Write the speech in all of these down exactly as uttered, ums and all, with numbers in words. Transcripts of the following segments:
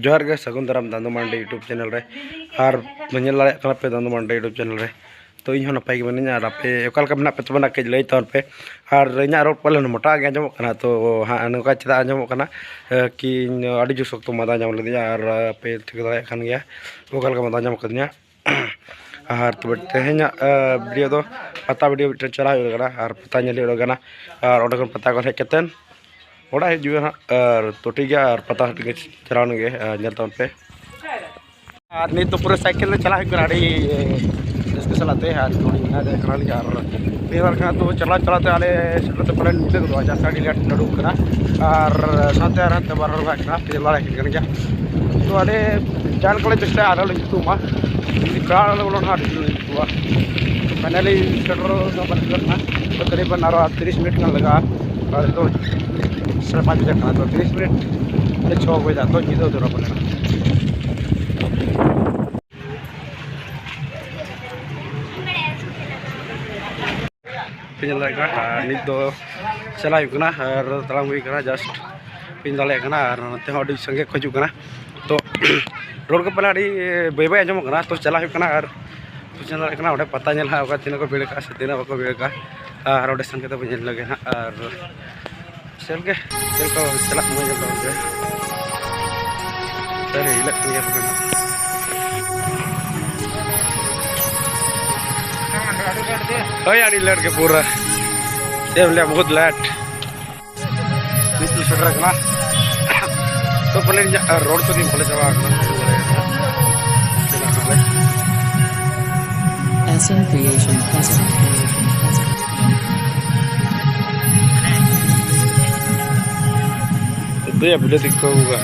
ᱡᱚᱦᱟᱨ ᱜᱮ, ᱥᱟᱹᱜᱩᱱ ᱫᱟᱨᱟᱢ ᱫᱟᱱᱫᱩ ᱢᱟᱱᱰᱤ YouTube ᱪᱮᱱᱮᱞ ᱨᱮ᱾ ᱟᱨ ᱧᱮᱞ ᱫᱟᱲᱮᱭᱟᱜ ᱠᱟᱱᱟ ᱯᱮ ᱫᱟᱱᱫᱩ ᱢᱟᱱᱰᱤ YouTube ᱪᱮᱱᱮᱞ ᱨᱮ᱾ ᱛᱚ, ᱤᱧ ᱦᱚᱸ ᱱᱟᱯᱟᱭ ᱜᱮ ᱢᱤᱱᱟᱹᱧᱟ, ᱟᱨ ᱟᱯᱮ ᱚᱠᱟ ᱞᱮᱠᱟ ᱢᱮᱱᱟᱜ ᱯᱮ ᱛᱟᱵᱚᱱᱟ, ᱠᱟᱹᱡ ᱞᱟᱹᱭ ᱛᱟᱵᱚᱱ ᱯᱮ᱾ ᱟᱨ ᱤᱧᱟᱹᱜ ᱨᱚᱲ ᱯᱟᱞᱮᱱ ᱢᱚᱴᱟ ᱜᱮ ᱟᱸᱡᱚᱢᱚᱜ ᱠᱟᱱᱟ, ᱛᱚ ᱦᱟᱸᱜ ᱱᱚᱝᱠᱟ ᱪᱮᱫᱟᱜ ᱟᱸᱡᱚᱢᱚᱜ ᱠᱟᱱᱟ, ᱮ, ᱠᱤ ᱤᱧ ᱟᱹᱰᱤ ᱡᱳᱨ ᱥᱚᱠᱛᱚ ᱢᱟᱫᱟ ᱧᱟᱢ ᱞᱤᱫᱤᱧᱟ, ᱟᱨ ᱯᱮ ᱴᱷᱤᱠᱟᱹ ᱫᱟᱲᱮᱭᱟᱜ ᱠᱟᱱ ᱜᱮᱭᱟ ᱚᱠᱟ ᱞᱮᱠᱟ ᱢᱟᱫᱟ ᱧᱟᱢ ᱠᱟᱫᱤᱧᱟ᱾ ᱟᱨ ᱛᱚᱵᱮ ᱛᱮᱦᱮᱧᱟᱜ, ᱮ, ᱵᱷᱤᱰᱤᱭᱳ ᱫᱚ ᱯᱟᱛᱟ ᱵᱷᱤᱰᱤᱭᱳ ᱢᱤᱫᱴᱮᱱ ᱪᱟᱞᱟᱣ ᱦᱩᱭᱩᱜ ᱠᱟᱱᱟ, ᱟᱨ ᱯᱟᱛᱟ ᱧᱮᱞ ᱦᱩᱭᱩᱜ ᱠᱟᱱᱟ, ᱟᱨ ᱚᱸᱰᱮ ᱠᱷᱚᱱ ᱯᱟᱛᱟ ᱠᱷᱚᱱ ᱦᱮᱡ ᱠᱟᱛᱮᱫ ᱚᱲᱟᱜ ᱦᱤᱡᱩᱜᱼᱟ ᱦᱟᱸᱜ, ᱟᱨ ᱛᱚ ᱴᱷᱤᱠ ᱜᱮᱭᱟ, ᱟᱨ ᱯᱟᱛᱟ ᱦᱟᱴ ᱜᱮ ᱪᱟᱞᱟᱣ ᱞᱮᱱ ᱜᱮ, ᱟᱨ ᱧᱮᱞ ᱛᱟᱵᱚᱱ ᱯᱮ᱾ ᱟᱨ ᱱᱤᱛ ᱫᱚ ᱯᱩᱨᱟᱹ ᱥᱟᱭᱠᱮᱞ ᱛᱮ ᱪᱟᱞᱟᱜ ᱦᱩᱭᱩᱜ ᱠᱟᱱᱟ, ᱟᱹᱰᱤ ᱨᱟᱹᱥᱠᱟᱹ ᱥᱟᱞᱟᱜ ᱛᱮ᱾ ᱟᱨ ᱱᱚᱜᱼᱚᱭ ᱱᱤᱭᱟᱹ ᱫᱚ ᱠᱟᱱᱟᱞᱤᱧ, ᱟᱨ ᱱᱤᱭᱟᱹ ᱵᱟᱨ ᱠᱷᱟᱱ ᱫᱚ ᱪᱟᱞᱟᱣ ᱪᱟᱞᱟᱣ ᱛᱮ ᱟᱞᱮ ᱥᱮᱴᱮᱨ ᱛᱮ ᱯᱟᱞᱮᱱ ᱧᱤᱫᱟᱹ ᱜᱚᱫᱚᱜᱼᱟ, ᱡᱟᱹᱥᱛᱤ ᱟᱹᱰᱤ ᱞᱮᱴ ᱩᱰᱩᱠ ᱠᱟᱱᱟ᱾ ᱟᱨ ᱥᱟᱶᱛᱮ ᱟᱨ ᱦᱟᱱᱛᱮ ᱵᱟᱨ ᱦᱚᱲ ᱵᱟᱭ ᱠᱟᱱᱟ, ᱯᱮ ᱞᱟᱲᱟᱭ ᱠᱟᱱ ᱜᱮᱭᱟ᱾ ᱛᱚ ᱟᱞᱮ ᱡᱟᱦᱟᱸ ᱞᱮᱠᱟ ᱞᱮ ᱪᱮᱥᱴᱟᱭᱟ, ᱟᱞᱮ ᱞᱮ ᱧᱩᱛᱩᱢᱟ, ᱡᱩᱫᱤ ᱯᱮᱲᱟ ᱦᱚᱲ ᱞᱮ ᱵᱚᱞᱚᱱᱟ, ᱟᱹᱰᱤ ᱡᱳᱨ ᱞᱮ ᱧᱩᱛᱩᱢᱟ᱾ ᱯᱷᱟᱭᱱᱟᱞᱤ ᱥᱮᱴᱮᱨ ᱫᱚ ᱵᱟᱞᱮ ᱥᱮᱴᱮᱨ ᱠᱟᱱᱟ, ᱛᱚ ᱛᱟᱹᱨᱤᱵᱟᱱ ᱟᱨᱚ ᱛᱤᱨᱤᱥ ᱢᱤᱱᱤᱴ ᱜᱟᱱ ᱞᱟᱜᱟᱜᱼᱟ᱾ ᱟᱨ ᱱᱤᱛᱚᱜ ᱥᱟᱲᱮ ᱯᱟᱸᱪ ᱵᱟᱡᱟᱜ ᱠᱟᱱᱟ, ᱛᱚ ᱛᱤᱨᱤᱥ ᱢᱤᱱᱤᱴ ᱟᱞᱮ ᱪᱷᱚ ᱵᱟᱡᱟᱜ ᱫᱚ ᱧᱤᱫᱟᱹ ᱩᱛᱟᱹᱨᱚᱜ ᱯᱟᱞᱮᱱᱟ᱾ ᱯᱮ ᱧᱮᱞ ᱫᱟᱲᱮᱭᱟᱜ ᱠᱟᱱᱟ, ᱟᱨ ᱱᱤᱛ ᱫᱚ ᱪᱟᱞᱟᱜ ᱦᱩᱭᱩᱜ ᱠᱟᱱᱟ, ᱟᱨ ᱛᱟᱲᱟᱢ ᱦᱩᱭ ᱠᱟᱱᱟ, just ᱯᱮ ᱧᱮᱞ ᱫᱟᱲᱮᱭᱟᱜ ᱠᱟᱱᱟ᱾ ᱟᱨ ᱱᱚᱛᱮ ᱦᱚᱸ ᱟᱹᱰᱤ ᱥᱟᱸᱜᱮ ᱠᱚ ᱦᱤᱡᱩᱜ ᱠᱟᱱᱟ, ᱛᱚ ᱨᱚᱲ ᱠᱚ ᱯᱟᱞᱮ ᱟᱹᱰᱤ ᱵᱟᱹᱭ ᱵᱟᱹᱭ ᱟᱸᱡᱚᱢᱚᱜ ᱠᱟᱱᱟ, ᱛᱚ ᱪᱟᱞᱟᱜ ᱦᱩᱭᱩᱜ ᱠᱟᱱᱟ᱾ ᱟᱨ ᱯᱮ ᱧᱮᱞ ᱫᱟᱲᱮᱭᱟᱜ ᱠᱟᱱᱟ, ᱚᱸᱰᱮ ᱯᱟᱛᱟ ᱧᱮᱞ ᱦᱟᱸᱜ ᱚᱠᱟ ᱛᱤᱱᱟᱹᱜ ᱠᱚ ᱵᱷᱤᱲ ᱠᱟᱜᱼᱟ ᱥᱮ ᱛᱤᱱᱟᱹᱜ ᱵᱟᱠᱚ ᱵᱷᱤᱲ ᱠᱟᱜᱼᱟ, ᱟᱨ ᱚᱸᱰᱮ ᱥᱮᱱ ᱠᱟᱛᱮ ᱵᱚᱱ ᱧᱮᱞ ᱞᱮᱜᱮ ᱦᱟᱸᱜ᱾ ᱟᱨ ᱥᱮᱞ ᱜᱮ, ᱥᱮᱞ ᱠᱚ ᱪᱟᱞᱟᱜ ᱢᱚᱡᱽ ᱧᱮᱞ ᱛᱟᱵᱚᱱ ᱯᱮ᱾ ᱥᱮᱞ ᱦᱤᱞᱟᱹᱜ ᱠᱟᱱ ᱜᱮᱭᱟ ᱯᱟᱞᱮ᱾ ᱦᱳᱭ, ᱟᱹᱰᱤ ᱞᱮᱴ ᱜᱮ ᱯᱩᱨᱟᱹ᱾ ᱪᱮᱫ ᱮᱢ ᱞᱟᱹᱭᱟ, ᱵᱚᱦᱩᱛ ᱞᱮᱴ᱾ ᱱᱤᱛ ᱞᱮ ᱥᱮᱴᱮᱨ ᱟᱠᱟᱱᱟ᱾ ᱛᱚ ᱯᱟᱞᱮ ᱤᱧᱟᱹᱜ ᱨᱚᱲ ᱠᱚᱫᱚᱧ ᱵᱷᱟᱞᱮ ᱪᱟᱵᱟ ᱟᱠᱟᱱᱟ᱾ ᱪᱟᱞᱟᱜ ᱠᱟᱱᱟᱞᱮ᱾ S M Creation present. ᱩᱫᱩᱭᱟ ᱵᱤᱞᱟᱹᱛᱤ ᱠᱚ ᱩᱜᱟ᱾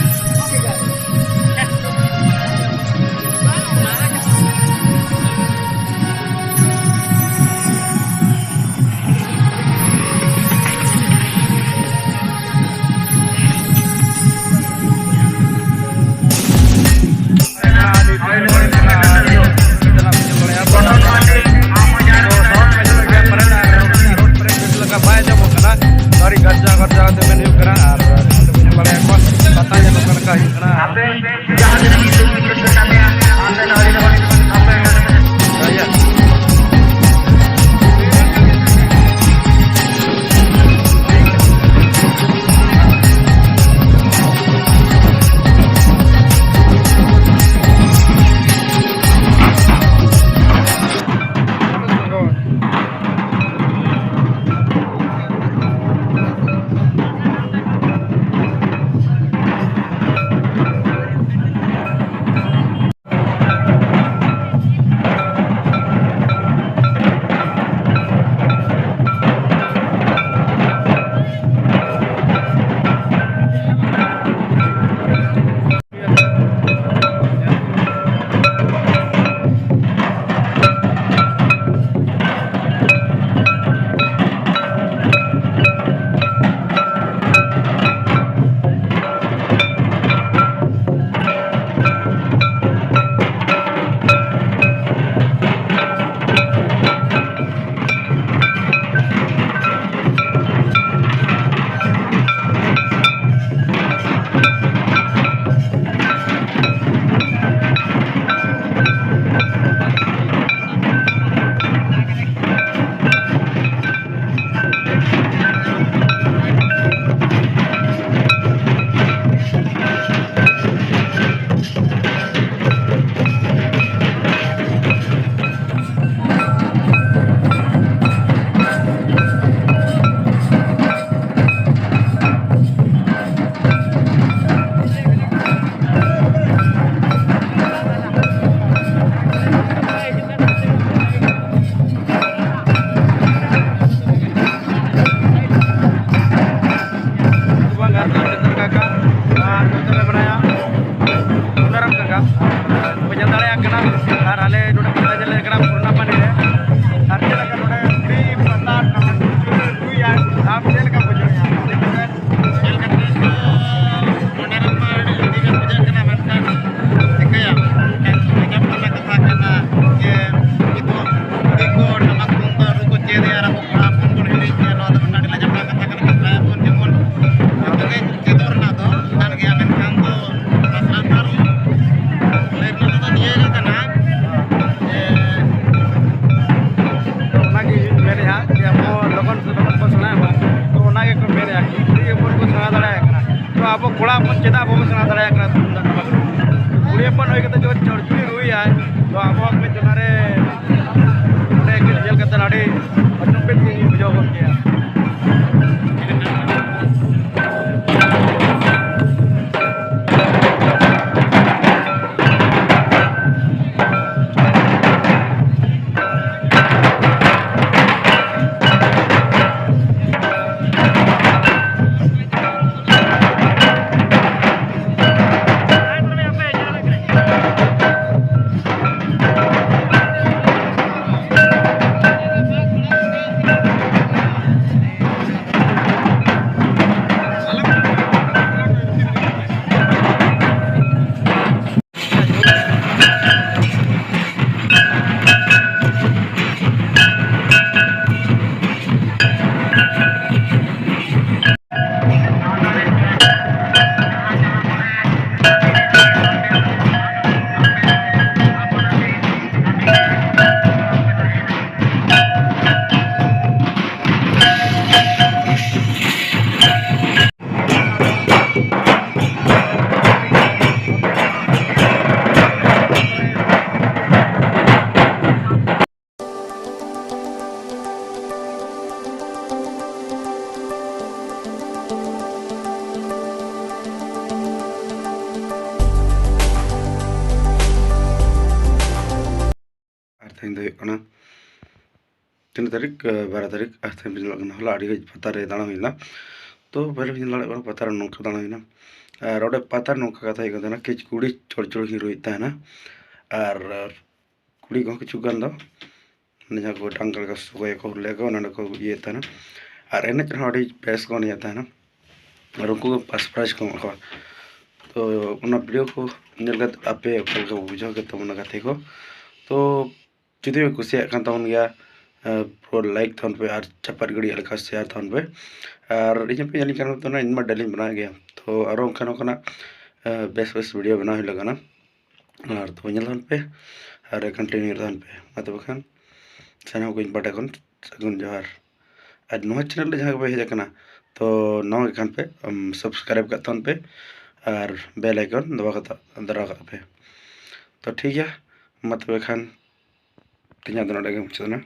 ᱚᱱᱟᱨᱮ ᱚᱸᱰᱮ ᱧᱮᱞ ᱠᱟᱛᱮ ᱟᱹᱰᱤ ᱟᱹᱰᱤ ᱵᱮᱥ ᱜᱮ ᱵᱩᱡᱷᱟᱹᱣ ᱜᱚᱫ ᱠᱮᱜᱼᱟ᱾ ᱟᱨ ᱛᱮᱦᱮᱧ ᱫᱚ ᱦᱩᱭᱩᱜ ᱠᱟᱱᱟ ᱛᱤᱱᱟᱹᱜ ᱛᱟᱹᱨᱤᱠᱷ? ᱵᱟᱨᱚ ᱛᱟᱹᱨᱤᱠᱷ᱾ ᱟᱨ ᱛᱮᱦᱮᱧ ᱯᱮ ᱧᱮᱞᱚᱜ ᱠᱟᱱᱟ, ᱦᱚᱞᱟ ᱟᱹᱰᱤ ᱜᱷᱟᱹᱲᱤᱡ ᱯᱟᱛᱟ ᱨᱮ ᱫᱟᱬᱟ ᱦᱩᱭ ᱞᱮᱱᱟ᱾ ᱛᱚ ᱯᱟᱹᱦᱤᱞ ᱯᱮ ᱧᱮᱞ ᱫᱟᱲᱮᱭᱟᱜ ᱠᱟᱱᱟ, ᱯᱟᱛᱟ ᱨᱮ ᱱᱚᱝᱠᱟ ᱫᱟᱬᱟ ᱦᱩᱭᱱᱟ᱾ ᱟᱨ ᱚᱸᱰᱮ ᱯᱟᱛᱟ ᱨᱮ ᱱᱚᱝᱠᱟ ᱠᱟᱛᱷᱟ ᱦᱩᱭᱩᱜ ᱠᱟᱱ ᱛᱟᱦᱮᱱᱟ, ᱠᱤᱪᱷᱩ ᱠᱩᱲᱤ ᱪᱚᱲ ᱪᱚᱲ ᱦᱤᱨᱳᱭᱮᱫ ᱛᱟᱦᱮᱱᱟ᱾ ᱟᱨ ᱠᱩᱲᱤ ᱠᱚᱦᱚᱸ ᱠᱤᱪᱷᱩ ᱜᱟᱱ ᱫᱚ ᱚᱱᱮ ᱡᱟᱦᱟᱸ ᱠᱚ ᱰᱟᱝᱜᱟ ᱞᱮᱠᱟ ᱥᱚᱜᱚᱭᱟᱠᱚ, ᱦᱩᱨᱞᱟᱹᱭᱟᱠᱚ, ᱚᱱᱟ ᱠᱚ ᱤᱭᱟᱹᱭᱮᱫ ᱛᱟᱦᱮᱱᱟ᱾ ᱟᱨ ᱮᱱᱮᱡ ᱨᱮᱦᱚᱸ ᱟᱹᱰᱤ ᱵᱮᱥ ᱠᱚ ᱮᱱᱮᱡᱮᱫ ᱛᱟᱦᱮᱱᱟ᱾ ᱟᱨ ᱩᱱᱠᱩ ᱜᱮ ᱯᱷᱟᱥᱴ ᱯᱨᱟᱭᱤᱡᱽ ᱠᱚ ᱮᱢᱚᱜ ᱠᱚᱣᱟ᱾ ᱛᱚ ᱚᱱᱟ ᱵᱷᱤᱰᱤᱭᱳ ᱠᱚ ᱧᱮᱞ ᱠᱟᱛᱮ ᱟᱯᱮ ᱚᱠᱟ ᱞᱮᱠᱟ ᱯᱮ ᱵᱩᱡᱷᱟᱹᱣ ᱠᱮᱫ ᱛᱟᱵᱚᱱᱟ ᱜᱟᱛᱮ ᱠᱚ? ᱛᱚ ᱡᱩᱫᱤ ᱯᱮ ᱠᱩᱥᱤᱭᱟᱜ ᱠᱟᱱ ᱛᱟᱵᱚᱱ ᱜᱮᱭᱟ, ᱯᱩᱨᱟᱹ ᱞᱟᱭᱤᱠ ᱛᱟᱵᱚᱱ ᱯᱮ ᱟᱨ ᱪᱟᱯᱟᱫ ᱜᱤᱰᱤᱭᱟᱜ ᱞᱮᱠᱟ ᱥᱮᱭᱟᱨ ᱛᱟᱵᱚᱱ ᱯᱮ᱾ ᱟᱨ ᱤᱧ ᱦᱚᱸᱯᱮ ᱧᱮᱞᱤᱧ ᱠᱟᱱ ᱛᱟᱵᱚᱱᱟ, ᱤᱧ ᱢᱟ ᱰᱮᱞᱤᱧ ᱵᱮᱱᱟᱣ ᱜᱮᱭᱟ᱾ ᱛᱚ ᱟᱨᱚ ᱚᱱᱠᱟ ᱱᱚᱝᱠᱟᱱᱟᱜ ᱵᱮᱥ ᱵᱮᱥ ᱵᱷᱤᱰᱤᱭᱳ ᱵᱮᱱᱟᱣ ᱦᱩᱭᱩᱜ ᱞᱟᱹᱜᱤᱫ ᱠᱟᱱᱟ᱾ ᱟᱨ ᱛᱚᱵᱮ ᱧᱮᱞ ᱛᱟᱵᱚᱱ ᱯᱮ ᱟᱨ ᱠᱚᱱᱴᱤᱱᱤᱭᱩ ᱛᱟᱵᱚᱱ ᱯᱮ᱾ ᱢᱟ ᱛᱚᱵᱮ ᱠᱷᱟᱱ ᱥᱟᱱᱟᱢ ᱠᱚ ᱤᱧ ᱯᱟᱦᱴᱟ ᱠᱷᱚᱱ ᱥᱟᱹᱜᱩᱱ ᱡᱚᱦᱟᱨ᱾ ᱟᱨ ᱱᱚᱣᱟ ᱪᱮᱱᱮᱞ ᱨᱮ ᱡᱟᱦᱟᱸ ᱜᱮᱯᱮ ᱦᱮᱡ ᱟᱠᱟᱱᱟ, ᱛᱚ ᱱᱟᱣᱟ ᱜᱮ ᱠᱷᱟᱱ ᱯᱮ ᱥᱟᱵᱥᱠᱨᱟᱭᱤᱵ ᱠᱟᱜ ᱛᱟᱵᱚᱱ ᱯᱮ ᱟᱨ ᱵᱮᱞ ᱟᱭᱠᱚᱱ ᱫᱟᱵᱟᱣ ᱠᱟᱛᱮ ᱫᱚᱦᱚ ᱠᱟᱜ ᱯᱮ᱾ ᱛᱚ ᱴᱷᱤᱠ ᱜᱮᱭᱟ, ᱢᱟ ᱛᱚᱵᱮ ᱠᱷᱟᱱ ᱛᱮᱦᱮᱧᱟᱜ ᱫᱚ ᱱᱚᱰᱮ ᱜᱮ ᱢᱩᱪᱟᱹᱫ ᱮᱱᱟ᱾